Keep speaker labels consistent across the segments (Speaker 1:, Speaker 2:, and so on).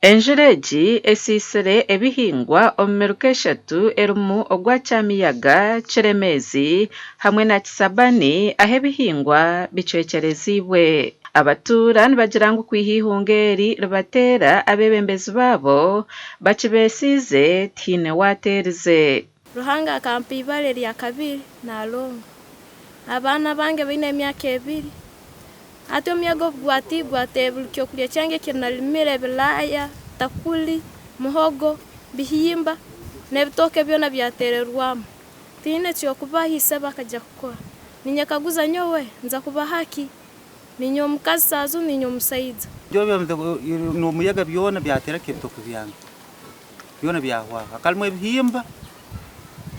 Speaker 1: Enjura egi esiisire ebihingwa omu miruka eshatu erimu ogwa Kyamiyaga, Kiremeezi hamwe na Kisabani ahu ebihingwa bicwekyereziibwe. Abatuura nibagira ngu kwiha eihunga eri ribateera abeebembezi baabo bakibeesiize tihaine waateerize.
Speaker 2: Ruhanga akampa ibara erya kabiri Nalongo. Abaana bange baine emyaka ebiri. Hati omuyaga obu gwatiire gwateera buri kyokurya kyange eki narimire, ebilaaya, takuli, muhogo, bihimba, n'ebitooke byona byateererwamu. Tihaine eky'okubaha isebo akaija kukora. Ninyekaguza nyowe nza kubaha ki? Niinye omukazi saaha zinu niinye omusaija.
Speaker 3: N'omuyaga byona byateera ebitooke byange byona byahwaho. Hakaba harimu ebihimba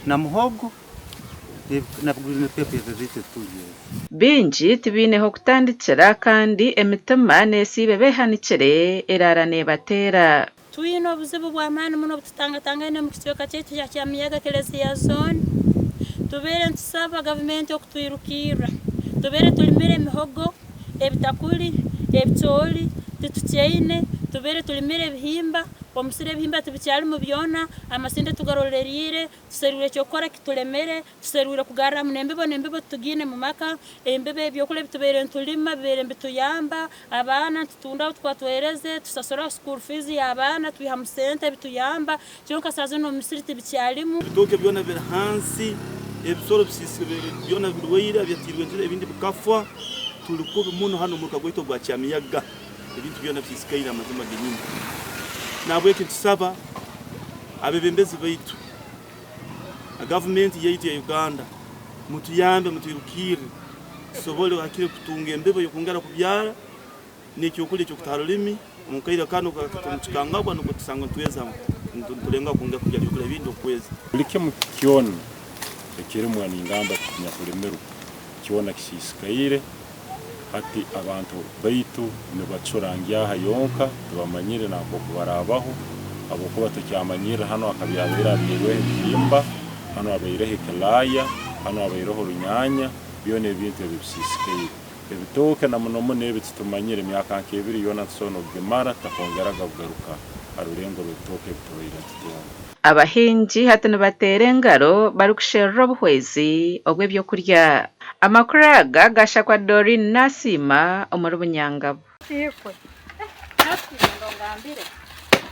Speaker 3: na muhogo.
Speaker 1: Baingi tibaine h'okutandikira kandi emitima neesiiba ebeehanikire eraara neebateera.
Speaker 4: Twine obuzibu bw'amaani muno obu tutangatangaine omu kicweka kyaitu kya Kyamiyaga Kelezia Zone. Tubaire nitusaba gavumenti okutwirukirra. Tubaire tulimire emihogo, ebitakuri, ebicoori, titukyaine. Tubaire tulimire ebihimba, omusiri ebihimba tibikyarimu byona, amasinde tugaroleriire. Tuserwire eky'okukora kitulemere, tuserwire kugarramu n'embibo n'embibo titugiine mu maka, embibo ebyokulya ebi tubaire nitulima bibaire nibituyamba, abaana nitutunda ahu tukuba twereze, tusasuraho school fees y'abaana, twihamu sente bituyamba, kyonka saaha zinu omu misiri tibikyalimu.
Speaker 5: Ebitooke byona biri hansi, ebisoro bisiisire byona birwaire, ebyatiirwe enjura ebindi bikafa, turi kubi muno hanu omu muruka gwaitu ogwa Kyamiyaga, ebintu byona bisiisikaire amazima genyini. Nahabweki nitusaba Abebembezi baitu na gavumenti yaitu ya Uganda mutuyambe mutwirukirre tusobole hakire kutunga embibo y'okwongera kubyara n'ekyokulya eky'okuta ha rulimi omu kaire kanu ak'omukikangabwa nukwo tusangwe nitweza nitulengaho kwongera kubyara ebyokulya bindi okweza.
Speaker 6: Buli kimu kyona ekirimwa ningamba ekinyakulimirwe kyona kisiisikaire, hati abantu baitu nibacura ngyaha yonka tibamanyire na nk'oku baraabaho habwokuba tukyamanyirra hanu akabi abaire abyairweho ebihimba, hanu abaireho ekilaaya, hanu abaireho orunyanya, byona ebintu ebi bisiisikaire. Ebitooke na muno muno ebi titumanyire emyaka nk'ebiri yoona nitusobora n'okugimara tutakongeraga kugaruka ha rulengo rw'ebitooke ebi tubaire nitutunga.
Speaker 1: Abahingi hati nibateera engaro barikusherura obuhwezi obw'ebyokurya. Amakuru aga gashakwa Doreen Nasiima omuri Bunyangabo.